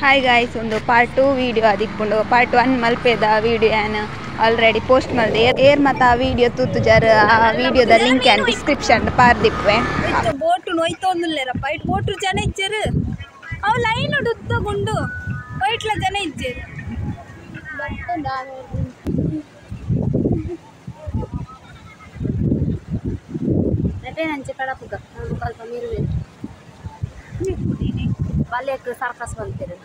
Hi guys, ಒಂದು part 2 video ಅದಿಪ್ಪುಂಡು. Part 1 ಮಲ್ಪೆದ ವಿಡಿಯೋ ಯಾನ್ ಆಲ್ರೆಡಿ ಪೋಸ್ಟ್ ಮಲ್ದೆ. ಏರ್ ಮತ ಆ ವಿಡಿಯೋ ತೂತುಜಾರ್ ಆ ವಿಡಿಯೋದ ಲಿಂಕ್ ಆ್ಯಂಡ್ ಡಿಸ್ಕ್ರಿಪ್ಷನ್ ಪಾರ್ದಿಪ್ಪೆ. ಬೋಟು ನೊಯ್ತೊಂದುಲ್ಲೇರಪ್ಪ, it boat ಜನ ಇಜ್ಜೆರು, ಅವು ಲೈನ್ ಉದ್ದಗುಂಡು ವೈಟ್ಲ ಜನ ಇಜ್ಜೆರು. ಸರ್ಕಸ್ ಬಂತೀರಿ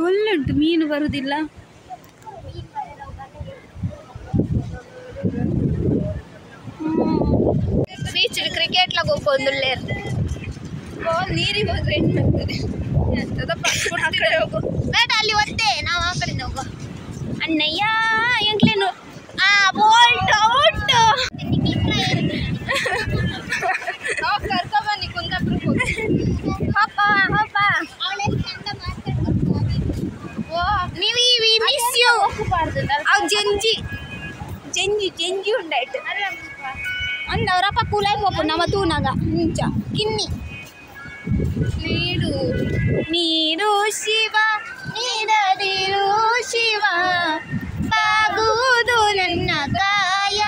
ಒಳ್ಳೆ ಮೀನು ಬರುವುದಿಲ್ಲ. ಬೀಚ್ ಕ್ರಿಕೆಟ್ ಲಾಗ ಹೋಗ್ಕೊಂಡುಳ್ಳೇರು ಬಾಲ್ ನೀರಿಗೆ ಹೋದ್ರೆ ಏನು ಮಾಡ್ತಾರೆ? ಬೇಡ, ಅಲ್ಲಿ ಒತ್ತೆ, ನಾವು ಆ ಕಡೆಯಿಂದ ಹೋಗುವ. ಅಣ್ಣಯ್ಯ ಎಂಕ್ಲೇನು ಆ ಬೋಲ್ಟ್ ಔಟ್. ಕರ್ಕೊಬನ್ನಿ ಕುಂದಾಪುರಕ್ಕೆ. ಹಪ್ಪ ಹಪ್ಪ, ನೀವು we miss you. ಅವು ಜಂಜಿ ಜಂಜಿ ಜಂಜಿ ಉಂಡಾಯ್ತು ಅಂದ ಅವರಪ್ಪ ಕೂಲಾಯ್ ಪೋಪು ನಮ್ಮ ತೂನಾಗ ಮುಂಚ ಕಿನ್ನಿ. ನೀಡು ನೀರು ಶಿವ ನೀಡದಿರು ಶಿವ ಬಾಗುವುದು ನನ್ನ ಕಾಯ,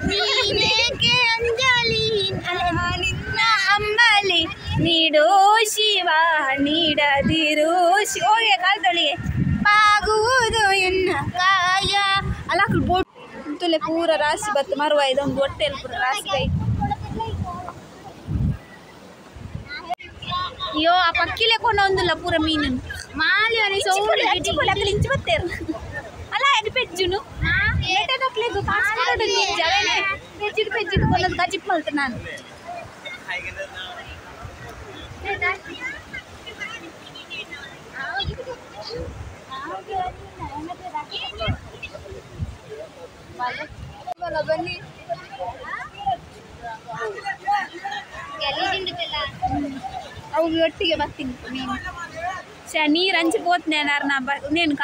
ನೀನೇಕೆ ಅಂಜಲಿ ನಿನ್ನ ಅಂಬಲಿ. ನೀಡು ಶಿವ ನೀಡದಿರು ಶಿವ ಹೋಗಿ ಕಾಲ್ದೊಳಿಗೆ ಬಾಗುವುದು ಎನ್ನ ಕಾಯ. ಅಲ್ಲ ಬೋಟ್ ತುಲೆ ಪೂರ ರಾಶಿ ಬತ್ತು ಮರುವ ಇದೊಂದು ಹೊಟ್ಟೆಯಲ್ಲಿ ಪೂರ ರಾಶಿ ಐತೆ. ಅಯ್ಯೋ, ಆ ಪಕ್ಕಿಲೆ ಕೊಂಡ ಒಂದಿಲ್ಲ ಪೂರ ಮೀನು ಮಾಲಿ ಇಂಚು ಬತ್ತೇರು ಅಲ್ಲ ಅದು ಪೆಜ್ಜುನು ಪೆಜ್ಜಿಗೆ ಪೆಜ್ಜಿಗೆ ಕೊಂಡೊಂದು ಕಜಿಪ್ ಮಲ್ತು ನಾನು. ಬನ್ನಿ ಅವು ಒಟ್ಟಿಗೆ ಬರ್ತೀನಿ ಮೀನು. ನೀರು ಹಂಚಿ ಪೋತ್ನೆ ನಾ ನೇನು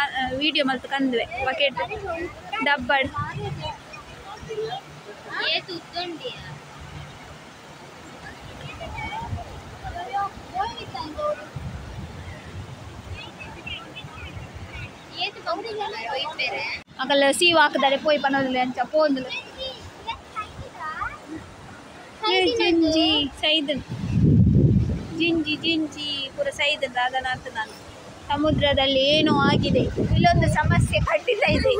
ವಿಡಿಯೋ ಮಲ್ತು ಕಂದುವೆ ಬಕೆಟ್ ಡಬ್ಬಡ್. ಅಕಲ್ಲ ಸೀವ ಹಾಕಿದ್ದಾರೆ ಪೋಯ್ ಪನೋದಿಲ್ಲ ಅಂಚ ಪೋಂದಿಲ್ಲ. ಜಿಂಜಿ ಸೈದನ್ ಜಿಂಜಿ ಜಿಂಜಿ ಪೂರ ಸೈದನ್ ರಾಧನಾಥ. ನಾನು ಸಮುದ್ರದಲ್ಲಿ ಏನೋ ಆಗಿದೆ, ಇಲ್ಲೊಂದು ಸಮಸ್ಯೆ ಖಂಡಿತ ಇದೆ.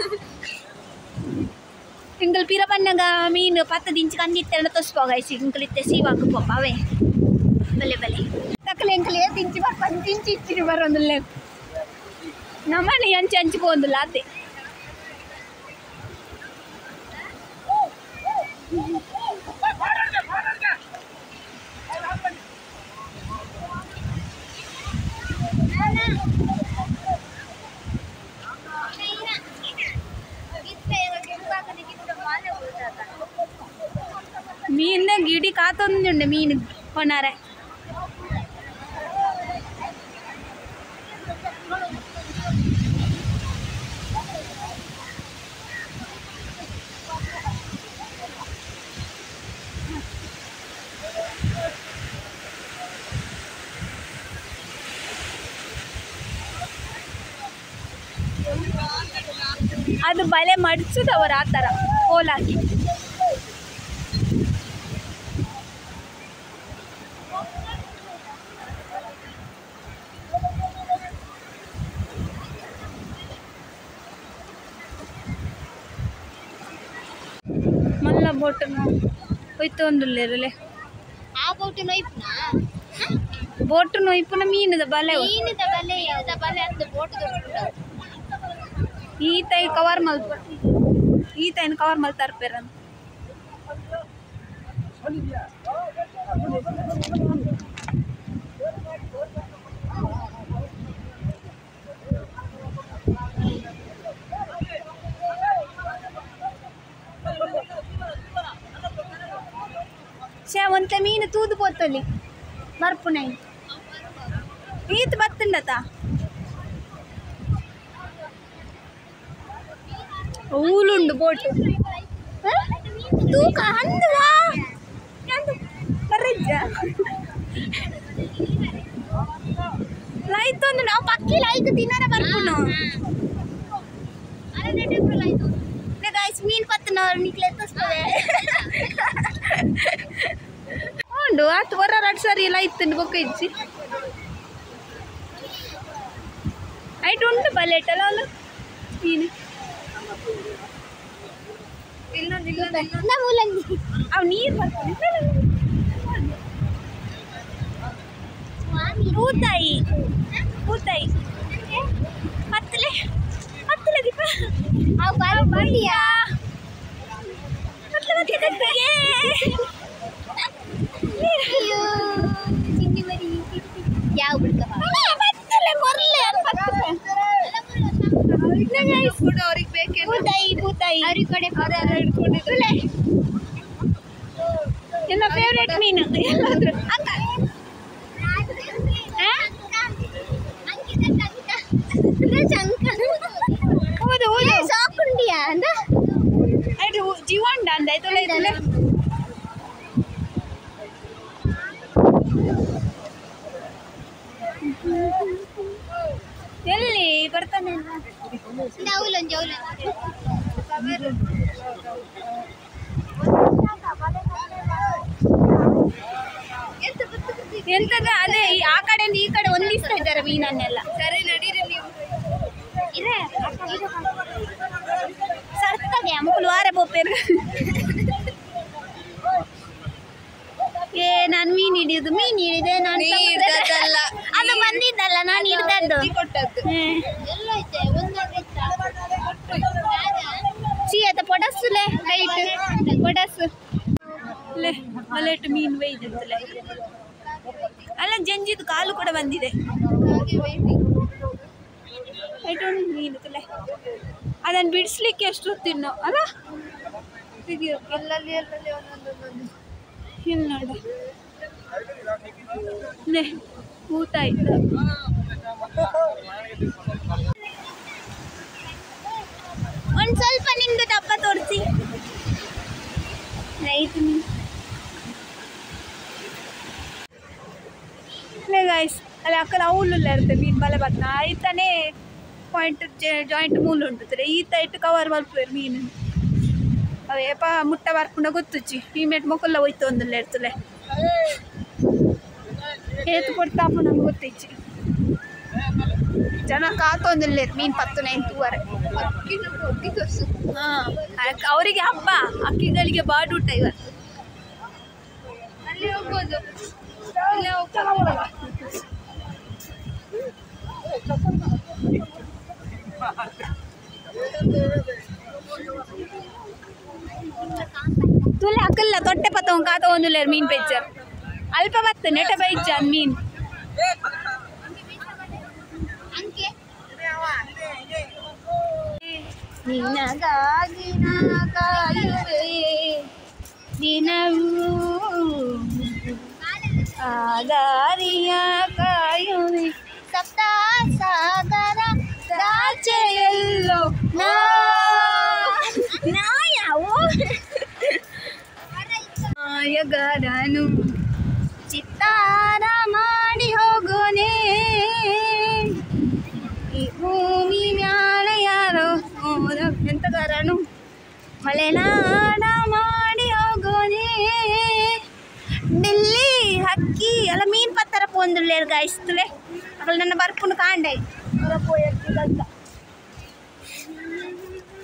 ಇಂಕಲ್ ಪಿರ ಬನ್ನಗ ಮೀನು ಪತ್ತದ ಇಂಚು ಕಂದಿತ್ತೆಲ್ಲ ತೊಸ್ಪೋಗಾಯ್ಸಿ ಇಂಕಲ್ ಇತ್ತೆ ಸೀವಾಕು ಪೋಪ ಅವೇ ಬಲೆ ಬಲೆ ತಕ್ಕಲೆ ಎಂಕಲ್ ಏತ್ ಇಂಚು ಬರ್ಪ ಇಂಚು ಇಂಚಿನ ಬರೋದಿಲ್ಲ ನಮ್ಮನೆ ಅಂಚೆ ಅಂಚು ಪೋಂದಿಲ್ಲ ಅದೇ. ಮೀನ ಗಿಡಿ ಕಾತೊಂದುಂಡು ಮೀನು ಕೊನಾರೆ. ಅದು ಬಲೆ ಮಡ್ಚದವರು ಆ ಥರ ಕೋಲಾಕಿ. ಮಲ್ಲ ಬೋಟನ್ನು ಹೋಯ್ತು. ಆ ಬೋಟು ನೊಯ್ಪುನಾ? ಬೋಟು ನೊಯ್ಪುನ ಮೀನದ ಬಲೆ, ಮೀನದ ಬಲೆ ಬಲೆ ಅಂತ ಬೋಟು ದೊಡ್ಡ. ಈ ತೈ ಕವರ್ ಮಲ್ಪ, ಈ ತೈನ ಕವರ್ ಮಲ್ತಾರ ಪೇರನ್. ಶೇ ಒಂತೆ ಮೀನು ತೂದು ಪೋತಲ್ಲಿ ಬರ್ಪುನೈ ಈತ್ ಬತ್ತಂಡತ ಊಲುಂಡು ಬೋಟ್ ತೂಕ ಅಂದುವಾ ಬರ್ರಜ್ಜ. ಲೈತ್ ಒಂದು ನಾವು ಪಕ್ಕಿ ಲೈಕ್ ತಿನ್ನರ ಬರ್ಪುನು ಗಾಯ್ಸ್ ಮೀನ್ ಪತ್ತನವರು ನಿಕ್ಲೆ ತೋರಿಸ್ತವೆ ಉಂಡು ಆತು ಹೊರ ರಡ್ ಸರಿ ಲೈತ್ ಬೊಕ್ಕ ಇಜ್ಜಿ ಐಟ್ ಉಂಟು ಬಲೆಟಲ್ಲ ಅಲ್ಲ ಮೀನು ಅವು ನೀರು ಬರ್ತದೆ ಪೂತಾಯಿ ಪೂತಾಯಿ ಪತ್ತಲೆ ಪತ್ತಲೆ ದೀಪ ಅವು ಬಾರಿ ಬಂದಿಯಾ ಪತ್ತಲೆ ಪತ್ತಲೆ ಅಯ್ಯೋ ಚಿನ್ನಿ ಮರಿ ಯಾವ ಬಿಡ್ಕ ಪತ್ತಲೆ ಮೊರ್ಲೆ ಪತ್ತಲೆ ಅವ್ರಿಗೆ ಬೇಕೇ ಪೂತಾಯಿ ಪೂತಾಯಿ ಅವ್ರಿಗೆ ಕಡೆ ಹಿಡ್ಕೊಂಡಿದ್ರು ನನ್ನ ಫೇವ್ರೇಟ್ ಮೀನು ಎಲ್ಲಾದ್ರೂ ಅಕ್ಕ ಹೌದು ಹೌದು ಸಾಕುಂಡಿಯಾ ಅಂದ ಅದು ಜೀವಂಡ ಅಂದ ಆಯ್ತಲ್ಲ ಇದಲ್ಲ ಎಲ್ಲಿ ಬರ್ತಾನೆ ಎಂತದ ಅದೇ ಆ ಕಡೆಯಿಂದ ಈ ಕಡೆ ಹೊಂದಿಸ್ತಾ ಇದ್ದಾರೆ ಮೀನನ್ನೆಲ್ಲ. ಸರಿ ನಡೀರಿ ನೀವು. ಸರ್ತದೆ ಮುಕುಲು ವಾರ ಬೋಪೇರು. ಏ ನಾನು ಮೀನು ಹಿಡಿಯುದು, ಮೀನು ಹಿಡಿದೆ ನಾನು. ಅದು ಬಂದಿದ್ದಲ್ಲ ನಾನು ಹಿಡ್ದದ್ದು. ಚೀ ಅದ ಪೊಡಸುಲೆ ಲೈಟ್ ಪೊಡಸು ಲೇ ಮಲೆಟ್ ಮೀನು ಒಯ್ದಿತ್ತಲೆ. ಅಲ್ಲ ಜಂಜಿದು ಕಾಲು ಕೂಡ ಬಂದಿದೆ. ಮೀನು ತುಲೆ ಅದನ್ನು ಬಿಡಿಸ್ಲಿಕ್ಕೆ ಎಷ್ಟು ಹೊತ್ತಿನ್ನು ಅಲ್ಲ ಇಲ್ಲಿ ನೋಡು ಲೇ ಊಟ ಆಯ್ತು. ಒಂದು ಸ್ವಲ್ಪ ನಿಮ್ದು ಡಬ್ಬ ತೋರಿಸಿ. ರೈಟ್ ಮೀನು ಲೇ ಗಾಯ್ಸ್ ಅಲ್ಲಿ ಅಕ್ಕಲ ಅವಲುಲ್ಲ ಇರುತ್ತೆ ಮೀನು ಬಲೆ ಬತ್ನ ಆಯ್ತಾನೆ ಪಾಯಿಂಟ್ ಜಾಯಿಂಟ್ ಮೂಲು ಉಂಟು ಈತ ಇಟ್ಟು ಕವರ್ ಮಲ್ಪುವೆರ್ ಮೀನು ಅವೇಪ ಮುಟ್ಟ ಬರ್ಪುಂಡ ಗೊತ್ತುಚ್ಚಿ ಈ ಮೇಟ್ ಮೊಕ್ಕಲ್ಲ ಹೋಯ್ತು ಒಂದಲ್ಲ ಇರ್ತಲೆ ಏತು ಕೊಡ್ತಾಪು ನಮ್ಗೆ ಗೊತ್ತಿಚ್ಚಿ ಜನ ಕಾತೊಂದಿಲ್ಲ ಮೀನು ಪತ್ತು ನೈನ್ ತೂವರೆ. ಹಾಂ ಅವರಿಗೆ ಹಬ್ಬ, ಅಕ್ಕಿಗಳಿಗೆ ಬಾಡೂಟ ಇವತ್ತು. ಅಲ್ಲಿ ಹೋಗ್ಬೋದು. ತುಲೆ ಅಕ್ಕಲ್ಲ ತೊಟ್ಟೆ ಪತ್ತ ಕಾತ ಒಂದುಲ್ಲ ಮೀನು ಪೆಚ್ಚರ್ ಅಲ್ಪ ಬತ್ತು ನೆಟ ಬೈಚ ಮೀನು. ನಿನಗಾಗಿ ನಾ ಕಾಯುವೆ ದಿನವೂ ಆದಾರಿಯ ಕಾಯುವೆ ಸಪ್ತ ಸಾಗರ ದಾಚೆಯಲ್ಲೋ ನಾ ಯಾವ ಮಾಯಗಾರನು ಚಿತ್ತಾರ ಮಾಡಿ ಹೋಗೋನೆ ಈ ಭೂಮಿ ಮ್ಯಾಲ ಯಾರೋ ಎಂತಗಾರನು ಮಲೆನಾಡ ಮಾಡಿ ಹೋಗೋನೆ ಡಿಲ್ಲಿ ಹಕ್ಕಿ ಅಲ್ಲ ಮೀನು ಪತ್ತರ ಪೋಂದುಳ್ಳೇರು ಗಾಯಿಸ್ತಲೆ ಅಕಲ್ ನನ್ನ ಬರ್ಪುಂಡು ಕಾಂಡೈ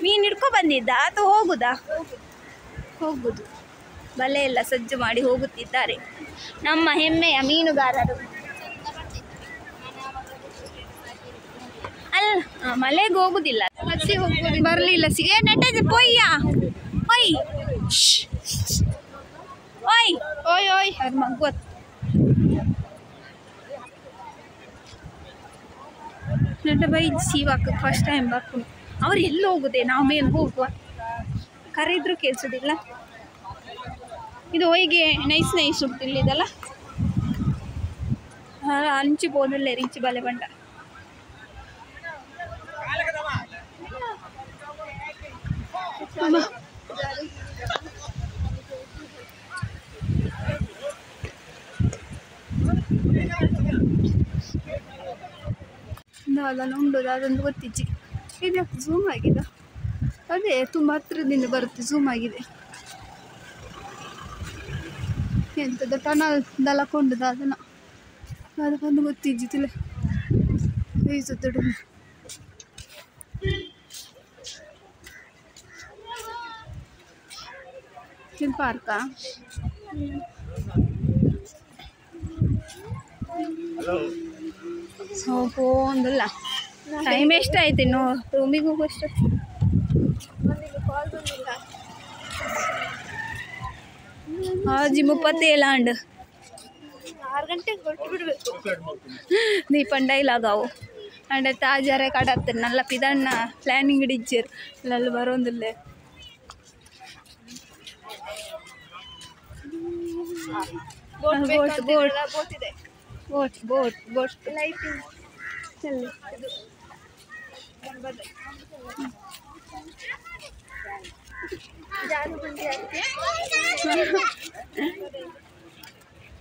ಮೀನು ಹಿಡ್ಕೊ ಬಂದಿದ್ದ ಅಥವಾ ಹೋಗುದಾ? ಹೋಗುದು. ಬಲೆ ಎಲ್ಲ ಸಜ್ಜು ಮಾಡಿ ಹೋಗುತ್ತಿದ್ದಾರೆ ನಮ್ಮ ಹೆಮ್ಮೆಯ ಮೀನುಗಾರರು. ಅಲ್ಲ ಮಲೆಗೆ ಹೋಗುದಿಲ್ಲ, ಬರಲಿಲ್ಲ. ಸಿಗೇ ನೆಟ್ಟ ಪೊಯ್ಯ ಒಯ್ ಓಯ್ ಓಯ್ ಓಯ್ ಅವ್ರ ಮಗು ನೆಟ್ಟ ಬೈ ಸೀವಾಕ ಫಸ್ಟ್ ಟೈಮ್ ಬರ್ಕೊಂಡು ಅವ್ರು ಎಲ್ಲಿ ಹೋಗುದೆ, ನಾವು ಮೇಲೆ ಹೋಗುವ ಕರೆದ್ರು ಕೇಳಿಸೋದಿಲ್ಲ. ಇದು ಹೊಯ್ಗೆ ನೈಸ್ ನೈಸ್ ಉಂಟು ಇಲ್ಲಿದಲ್ಲ ಅಂಚು ಬೋದಲ್ಲ ಇಂಚು ಬಲೆ ಬಂಡ. ಅದನ್ನು ಉಂಡು ಅದೊಂದು ಗೊತ್ತಿಜ್ಜಿ. ಇದು ಯಾಕೆ ಝೂಮ್ ಆಗಿದೆ? ಅದೇ ತುಂಬ ಹತ್ರದಿಂದ ಬರುತ್ತೆ, ಝೂಮ್ ಆಗಿದೆ. ಎಂಥದ್ದು ಟನಲ್ ದಲಕೊಂಡದ ಅದನ್ನು ಅದಕ್ಕೊಂದು ಗೊತ್ತಿಜ್ಜಿತಿಲ್ಲ. ಈ ಸುತ್ತಡು ಪಾರ್ಕಾ? ಹೋಗಂದಿಲ್ಲ. ಟೈಮ್ ಎಷ್ಟಾಯ್ತು ಇನ್ನು ರೂಮಿಗೆ ಹೋಗುವಷ್ಟು? ಹಾಜಿ 37 ಆಂಡ್ 6 ಗಂಟೆಗೆ ಕೊಟ್ಟು ಬಿಡಬೇಕು. ದೀಪನ್ ಡೈಲಾಗ್ ಅವು ಅಂಡ್ ತಾಜಾರೆ ಕಡತ್ತೆ ನಲ್ಲ ಪಿದಣ್ಣ ಪ್ಲ್ಯಾನಿಂಗ್ ಇಡಿಜ್ಜರು ಅಲ್ಲೆಲ್ಲ ಬರೋಂದಿಲ್ಲ. Boat boat boat ಇದೆ. ಬೋಟ್ ಬೋಟ್ ಬೋಟ್ ಲೈಟಿಂಗ್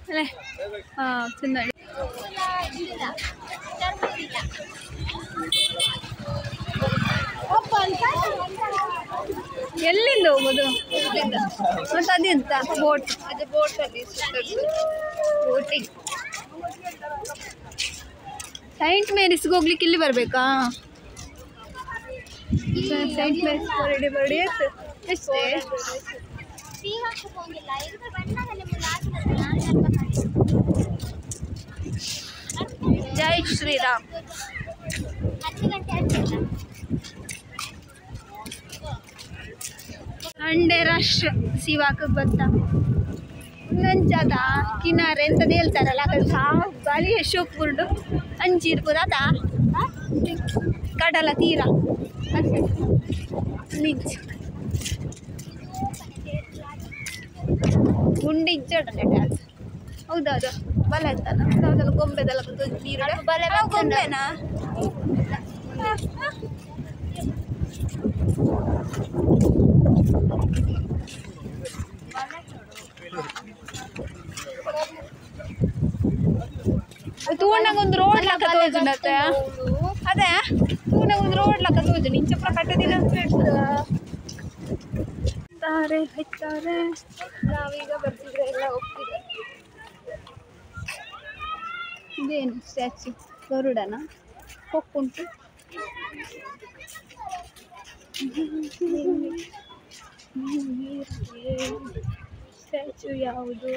ಅಲ್ಲೇ. ಹಾಂ ಚೆನ್ನಾಗಿ ಎಲ್ಲಿಂದ ಹೋಗೋದು ಮತ್ತೆ? ಅದೆಂತ ಬೋಟ್? ಅದು ಬೋಟ್ ಅಲ್ಲಿ ಬೋಟಿಂಗ್. ಸೈಂಟ್ ಮೇರಿಸ್ಗೆ ಹೋಗ್ಲಿಕ್ಕೆ ಇಲ್ಲಿ ಬರಬೇಕಾ? ಸೈಂಟ್ ಮೇರಿಸ್ ಬರಡಿ ಬರಡಿ ಎಷ್ಟೇ? ಜೈ ಶ್ರೀರಾಮ್. ಅಂಡೆ ರಶ್ ಸಿವಾಕ ಬತ್ತ ಒಂದಂಚಾದ ಕಿನಾರೆ ಎಂತದ ಹೇಳ್ತಾರಲ್ಲ ಗಾಳಿ ಶೋಕ್ ಬುರ್ಡು ಅಂಜಿರ್ಬೋದು ಅದ ಕಡಲ ತೀರ ನಿಜ ಗುಂಡಿ ಇಜ್ಜಡಲ್ಲ ಟ್ಯಾಕ್ಸ್. ಹೌದೌದು ಬಲೆ ಅಂತಲ್ಲ ಹೌದಲ್ಲ ಗೊಂಬೆದಲ್ಲ ನೀರು ಬಲೆ ಗೊಂಬೆನಾ? ತೂಣಗ ಒಂದು ರೋಡ್ ಲಕ್ಕ ತೋಜುಂಡತ್ತೆ. ಅದೇ ತೂಣಗ ಒಂದು ರೋಡ್ ಲಕ್ಕ ತೋಜುಂಡು ಇಂಚಪ್ರ ಕಟ್ಟದಿಲ್ಲ ತಾರೆ ಹಚ್ತಾರೆ. ನಾವೀಗ ಬರ್ತಿದ್ರೆ ಎಲ್ಲ ಹೋಗ್ತಿದ್ರೆ. ಇದೇನು ಸ್ಟ್ಯಾಚ್ಯೂ? ಗರುಡನ ಕೊಕ್ಕುಂಟು. ಸ್ಟ್ಯಾಚ್ಯೂ ಯಾವುದು?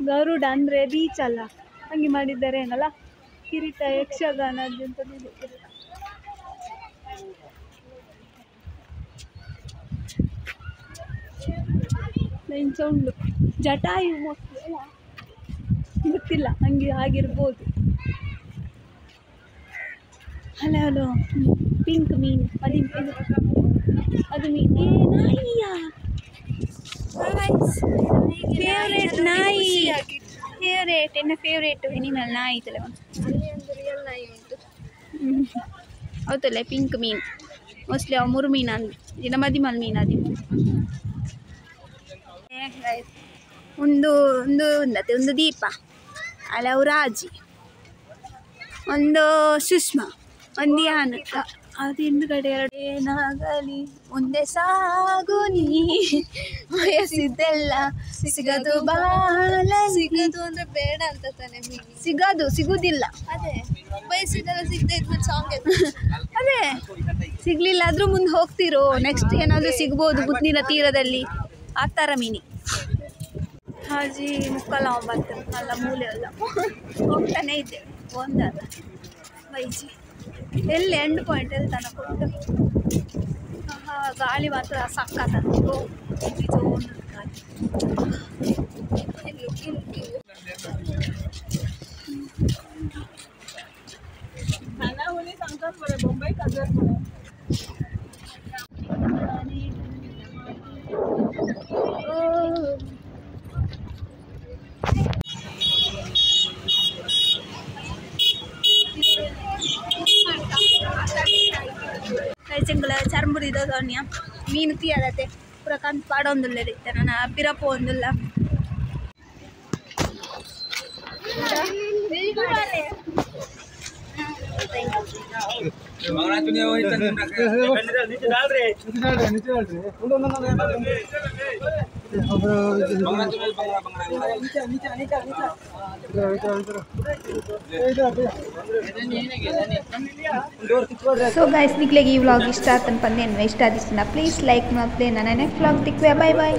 ಗರುಡ ಅಂದರೆ ಬೀಚ್ ಅಲ್ಲ, ಹಂಗೆ ಮಾಡಿದ್ದಾರೆ ಏನಲ್ಲ. ಕಿರೀಟ ಯಕ್ಷಗಾನ ಇದೆ. ಇಂಚ ಉಂಡು ಜಟಾಯು ಮೋಸ್ಟ್ಲಿ, ಗೊತ್ತಿಲ್ಲ, ಹಂಗೆ ಆಗಿರ್ಬೋದು. ಹಲೋ ಹಲೋ ಪಿಂಕ್ ಮೀನು ಅದು ಅದು ಮೀನು. ಏ ನಾಯಿಯಾ? ಫೇವ್ರೇಟ್ ನಾಯಿ, ಫೇವ್ರೇಟ್ ಎನ್ನ ಫೇವ್ರೇಟ್ ಎನಿಮಲ್ ನಾಯಿ ತಲೆ. ರಿಯಲ್ ನಾಯಿ ಉಂಟು. ಹೌದಲ್ಲ ಪಿಂಕ್ ಮೀನು ಮೋಸ್ಟ್ಲಿ ಅವು ಮುರು ಮೀನು ಅಂದ್ ದಿನ ಮದಿಮಲ್ ಮೀನು ಅದು. ಒಂದು ಒಂದು ಒಂದತ್ತೆ ಒಂದು ದೀಪ ಅಲ್ಲ ಅವು ರಾಜಿ, ಒಂದು ಸುಷ್ಮಾ, ಒಂದು ಯಾನು ಅದು ಹಿಂದ್ಗಡೆ ಎರಡು. ಏನಾಗಲಿ ಮುಂದೆ ಸಾಗು ನೀ ಬಯಸಿದ್ದೆಲ್ಲ ಸಿಗದು ಬಾಲ. ಸಿಗದು ಅಂದ್ರೆ ಬೇಡ ಅಂತ ತಾನೆ ಮೀನು. ಸಿಗದು ಸಿಗುದಿಲ್ಲ. ಅದೇ ಬಯಸಿದ್ದೆಲ್ಲ ಸಿಗದೆ ಇದ್ಮೇಲೆ ಸಾಂಗ್. ಅದೇ ಸಿಗ್ಲಿಲ್ಲ ಆದ್ರೂ ಮುಂದೆ ಹೋಗ್ತಿರೋ, ನೆಕ್ಸ್ಟ್ ಏನಾದರೂ ಸಿಗ್ಬೋದು ಬುದ್ನಿನ ತೀರದಲ್ಲಿ ಆ ಥರ ಮೀನಿ. ಹಾಜಿ ಮುಕ್ಕಲ್ಲ ಒಂಬತ್ತು ಅಲ್ಲ ಮೂಲೆ ಅಲ್ಲ ಹೋಗ್ತಾನೆ ಇದ್ದೆ ಒಂದಲ್ಲ ಬೈಜಿ ಎಲ್ಲಿ ಎಂಡ್ ಪಾಯಿಂಟ್ ಎಲ್ಲಿ ತನಕ ಕೊಟ್ಟು. ಗಾಳಿ ಮಾತ್ರ ಸಕ್ಕತ್ತ ಗಾಳಿ. ಕೈಚಂಗಳ ಚರ್ಮುರಿ ದೋಣಿಯ ಮೀನು ತೀಯದತೆ ಪೂರ ಕಂತು ಪಾಡೊಂದುಲ್ಲ ಇತ್ತೆ ನನ್ನ ಪಿರಪು ಒಂದುಲ್ಲ. ಸೊ ಗೈಸ್, ನಿಕ್ಲೆಗ್ ಈ ವ್ಲಾಗ್ ಇಷ್ಟ ಆತನ್ ಪಂದೇನು ಇಷ್ಟ ಆದಿತ್ತಿನ ಪ್ಲೀಸ್ ಲೈಕ್ ಮಲ್ಪಲೆ. ನನ್ನ ನೆಕ್ಸ್ಟ್ ವ್ಲಾಗ್ ತಿಕ್ವೆ. Bye boy.